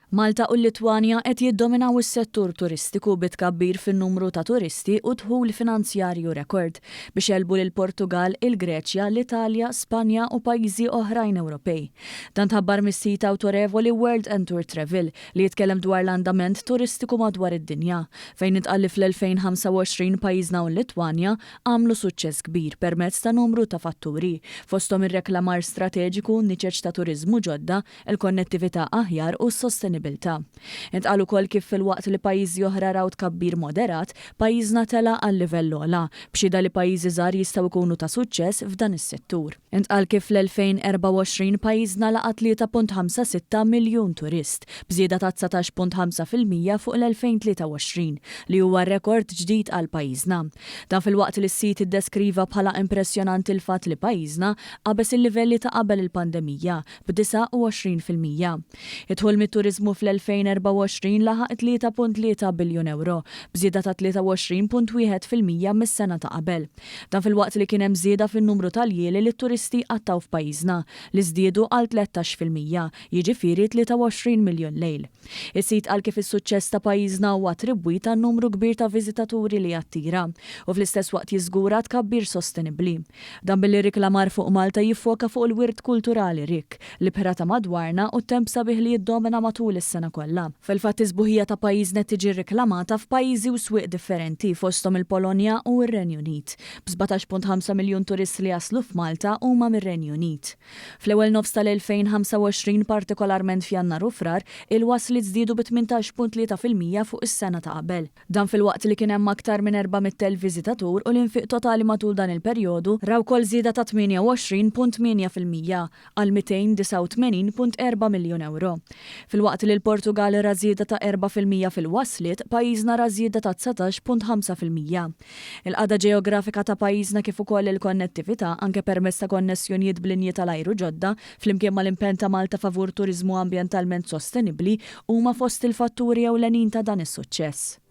Malta u l-Litwanja qed jiddominaw is-settur turistiku bi tkabbir fin-numru ta' turisti u dħul finanzjarju rekord, biex għelbu lill-Portugall, il-Greċja, l-Italja, Spanja u pajjiżi oħrajn Ewropej. Dan tħabbar mis-sit awtorevoli World and Tour Travel li jitkellem dwar l-andament turistiku madwar id-dinja, fejn intqal li fl-2025 pajjiżna u l-Litwanja għamlu suċċess kbir permezz ta' numru ta' fatturi, fosthom ir-reklamar strateġiku, niċeċ ta' turiżmu ġodda, il-konnettività aħjar u s-sostenibilità. Intqal ukoll kif filwaqt li pajjiżi oħra raw tkabbir moderat, pajjiżna tela' għal livell ogħla, b'xhieda li pajjiżi żgħar jistgħu jkunu ta' suċċess f'dan is-settur. Intqal kif fl-2024 pajjiżna laqa' 3.56 miljun turist, b'żieda ta' 19.5% fuq l-2023, li huwa rekord ġdid għal pajjiżna. Dan filwaqt li s-sit iddeskriva bħala impressjonanti l-fatt li pajjiżna qabeż il-livelli ta' qabel il-pandemija, b'29%. Id-dħul mit-turiżmu fl-2024 laħaq 3.3 biljun ewro, b'żieda ta' 23.1% mis-sena ta' qabel. Dan filwaqt li kien hemm żieda fin-numru ta' ljieli li t-turisti jqattgħu f'pajjiżna, li żdiedu għal 13%, jiġifieri 23 miljun lejl. Is-sit qal kif is-suċċess ta' pajjiżna huwa attribwit għan-numru kbir ta' viżitaturi li jattira, u fl-istess waqt jiżgura tkabbir sostenibbli. Dan billi r-riklamar fuq Malta jiffoka fuq il-wirt kulturali rikk, l-ibħra ta' madwarna u t-temp sabiħ li jiddomina matul is-sena kollha. Fil-fatt is-sbuħija ta' pajjiżna qed tiġi rriklamata f'pajjiżi u swieq differenti fosthom il-Polonja u r-Renju Unit, b'17.5 miljun turist li jaslu f'Malta huma mir-Renju Unit. Fl-ewwel nofs tal-2025, partikolarment f'Jannar u Frar, il-wasliet żdiedu bi 18.3% fuq is-sena ta' qabel. Dan filwaqt li kien hemm aktar minn 400,000 viżitatur u l-infiq totali matul dan il-perjodu ra wkoll żieda ta' 28.8% għal 289.4 miljun ewro. Filwaqt li l-Portugall ra żieda ta' 4% fil-wasliet, pajjiżna ra żieda ta' 19.5%. Il-qagħda ġeografika ta' pajjiżna kif ukoll il-konnettività, anke permezz ta' konnessjonijiet b'linji tal-ajru ġodda, flimkien mal-impenn ta' Malta favur turiżmu ambjentalment sostenibbli, huma fost il-fatturi ewlenin ta' dan is-suċċess.